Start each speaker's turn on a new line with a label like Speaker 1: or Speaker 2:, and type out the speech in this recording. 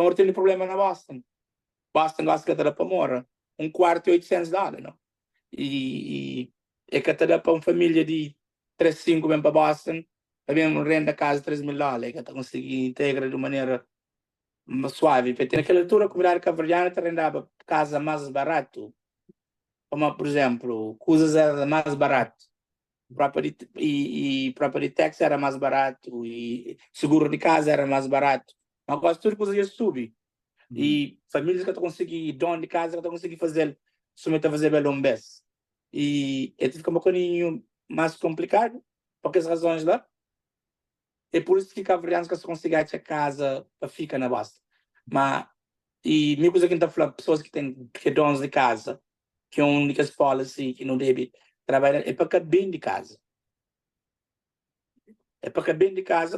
Speaker 1: Pa ten problema na Boston. Boston gosi ka ta da pa mora. Un kuartu é 800 dóla, no? E ka ta da pa un família di 3, 5 ben pa Boston, pa ben renda kaza 3 mil dóla, e ka ta konsigi integra di un manera suavi. Pa na kel altura, komunidadi kabuverdiana ta rendaba kaza más baratu. Como, por exemplo, kuzas era más baratu. E property tax era más baratu e seguro di kaza era más baratu. Mas quase tudo kuza dja subi. E famílias ka ta konsigi, donu di kaza ka ta konsigi faze-l suma ta fazeba el un bes. E fika un bokadinhu más komplikadu pa kes razões la. É por isso ki kabuverdianus ka sa konsigi atxa kaza pa fika na Boston. Ma e mi kuza ki N ta fla pesoas ki ten, ki é donos di kaza, ki é un di kes policy ki nu debe trabalha, é pa ka bende kaza. É pa ka bende kaza.